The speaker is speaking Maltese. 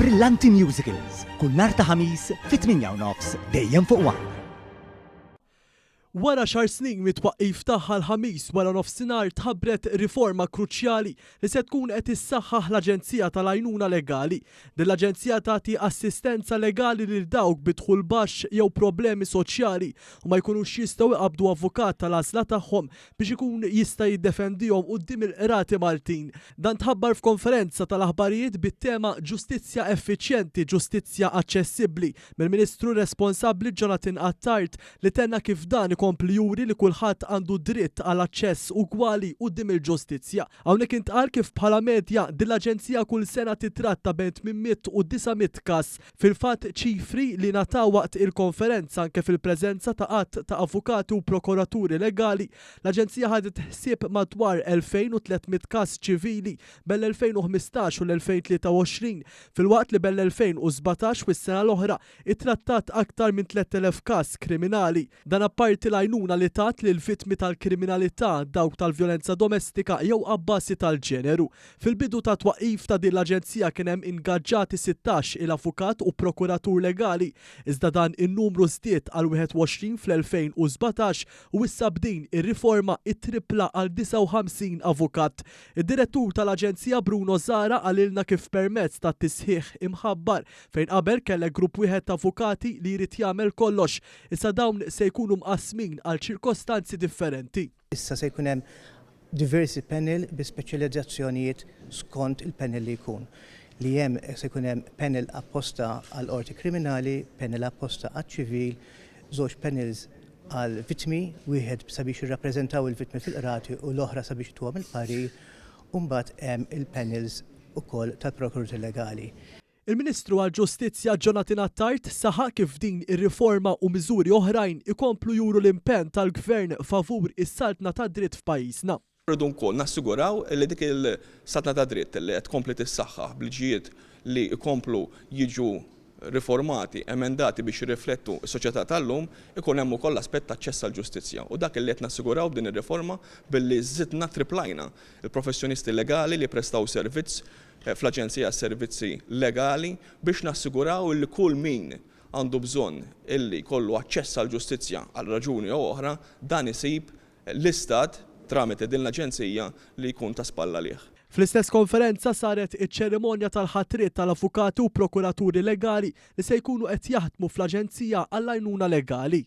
Brillanti Musicals, kull nhar ta' Ħamis fit-8 u nofs dejjem fuq One. Wara xar snin mit-twaqqif tagħha l-Ħamis wara nofsinhar tħabbret riforma kruċjali li se tkun qed issaħħaħ l-Aġenzija tal-Għajnuna Legali. Din l-aġenzija tagħti assistenza legali lil dawk bi dħul baxx jew problemi soċjali u ma jkunux jistgħu jqabbdu avukat tal-għażla tagħhom biex ikun jista' jiddefendihom quddiem il-qrati Maltin. Dan tħabbar f'konferenza tal-aħbarijiet bit-tema Ġustizzja effiċjenti, ġustizzja aċċessibbli mill-Ministru responsabbli Jonathan Attard li tenna kif dan ikompli juri li kulħadd għandu dritt għal aċċess ugwali quddiem il-ġustizzja. Hawnhekk intqal kif bħala medja din l-aġenzija kull sena tittratta bejn 800 u 900 każ. Fil-fatt ċifri li ngħataw waqt il-konferenza anke fil-preżenza ta' għadd ta' avukati u prokuraturi legali, l-aġenzija ħadet ħsieb madwar 2,300 każ ċivili bejn l-2015 u l-2023 filwaqt li bejn l-2017 u s-sena l-oħra ittrattat aktar minn 3,000 każ kriminali. Dan apparti l-għajnuna li tat lill-vittmi tal-kriminalità, dawk tal-vjolenza domestika jew abbażi tal-ġeneru. Fil-bidu tat-twaqqif ta' din l-aġenzija kien hemm ingaġġati 16 il avukat u prokuratur legali, iżda dan in-numru żdied għal 21 fl-2017 u issa b'din ir-riforma ittrippla għal 59 avukat. Id-Direttur tal-Aġenzija Bruno Zahra qalilna kif permezz tat-tisħiħ imħabbar, fejn qabel kellek grupp wieħed ta' avukati li jrid jagħmel kollox, issa dawn se jkunu mqassmin għal ċirkostanzi differenti. Issa se jkun hemm diversi panel bi speċjalizzazzjonijiet skont il-panel li jkun. Li hemm se jkun hemm panel apposta għall-qorti kriminali, panel apposta għaċ-ċivil, żewġ panels għal vittmi, wieħed sabiex jirrappreżentaw il-vittmi fil-qrati u l-oħra sabiex ituhom il-parir, u mbagħad hemm il-panels ukoll tal-prokurati legali. Il-Ministru għall-Ġustizzja Jonathan Attard saħaq kif din ir-riforma u miżuri oħrajn ikomplu juru l-impenn tal-Gvern favur is-saltna tad-dritt f'pajjiżna. Irridu wkoll nassiguraw li dik il-saltna tad-dritt li qed tkompli tissaħħaħ b'liġijiet li jkomplu jiġu riformati, emendati biex jirriflettu s-soċjetà tal-lum, ikun hemm ukoll l-aspett ta' aċċess għall-ġustizzja. U dak li qed nassiguraw b'din ir-riforma billi żidna, triplajna l-professjonisti legali li jipprestaw servizz fl-Aġenzija għas-Servizzi Legali biex nassiguraw illi kull min għandu bżonn illi jkollu aċċess għall-ġustizzja għal raġuni jew oħra, dan isib l-Istat, tramite din l-Aġenzija, li jkun ta' spalla għalih. Fl-istess konferenza saret iċ-ċerimonja tal-ħatriet tal-avukati u prokuraturi legali li se jkunu qed jaħdmu fl-Aġenzija għall-Għajnuna Legali.